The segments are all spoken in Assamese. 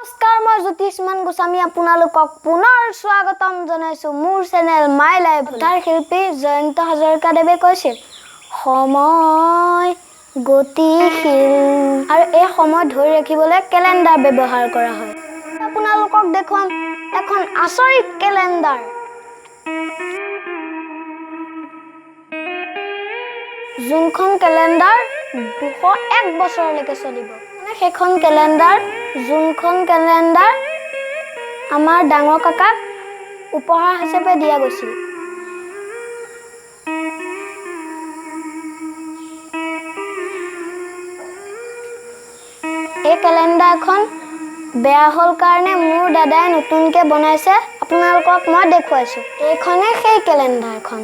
নমস্কাৰ, মই জ্যোতিষ্মান গোস্বামী আপোনালোকক পুনৰ স্বাগতম জনাইছোঁ মোৰ চেনেল my life. তাৰ শিল্পী জয়ন্ত হাজৰিকাদেৱে কৈছিল, সময় গতিশীল আৰু এই সময় ধৰি ৰাখিবলৈ কেলেণ্ডাৰ ব্যৱহাৰ কৰা হয়। আপোনালোকক দেখুৱাম এখন আচৰিত কেলেণ্ডাৰ, যোনখন কেলেণ্ডাৰ 201 বছৰলৈকে চলিব। মানে সেইখন কেলেণ্ডাৰ, যোনখন কেলেণ্ডাৰ আমাৰ ডাঙৰ কাকাক উপহাৰ হিচাপে দিয়া গৈছিল। এই কেলেণ্ডাৰখন বেয়া হ'ল কাৰণে মোৰ দাদাই নতুনকৈ বনাইছে, আপোনালোকক মই দেখুৱাইছোঁ। এইখনেই সেই কেলেণ্ডাৰখন।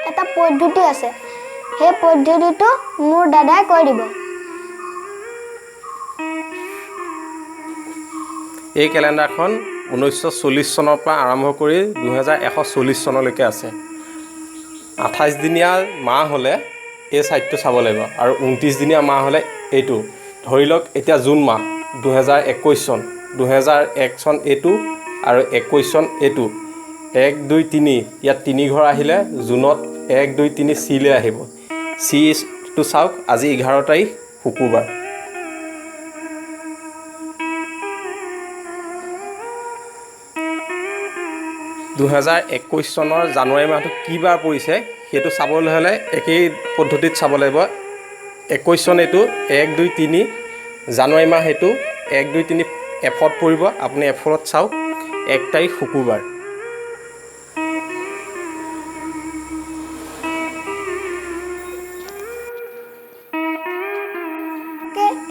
এটা পদ্ধতি আছে, সেই পদ্ধতিটো মোৰ দাদাই কৈ দিব। এই কেলেণ্ডাৰখন 1940 চনৰ পৰা আৰম্ভ কৰি 2140 চনলৈকে আছে। 28 দিনীয়া মাহ হ'লে এই ছাইডটো চাব লাগিব আৰু 29 দিনীয়া মাহ হ'লে এইটো। ধৰি লওক এতিয়া জুন মাহ 2021 চন, 2001 চন এইটো আৰু 21 চন এইটো। 1 2 3, ইয়াত তিনি ঘৰ আহিলে জুনত 1 2 3 চিলৈ আহিব। চিটো চাওক, আজি 11 তাৰিখ শুকুৰবাৰ। 2021 চনৰ জানুৱাৰী মাহটো কি বাৰ পৰিছে সেইটো চাবলৈ হ'লে একেই পদ্ধতিত চাব লাগিব। 21 চন এইটো 1 2 3, জানুৱাৰী মাহ এইটো 1 2 3 এফত পৰিব। আপুনি এফত চাওক, 1 তাৰিখ শুকুৰবাৰ।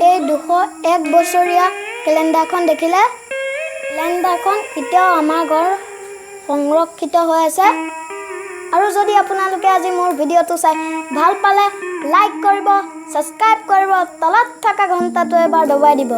এই 201 বছৰীয়া কেলেণ্ডাৰখন দেখিলে, কেলেণ্ডাৰখন এতিয়াও আমাৰ ঘৰ সংৰক্ষিত হৈ আছে। আৰু যদি আপোনালোকে আজি মোৰ ভিডিঅ'টো চাই ভাল পালে লাইক কৰিব, ছাবস্ক্ৰাইব কৰিব, তলত থকা ঘণ্টাটো এবাৰ দবাই দিব।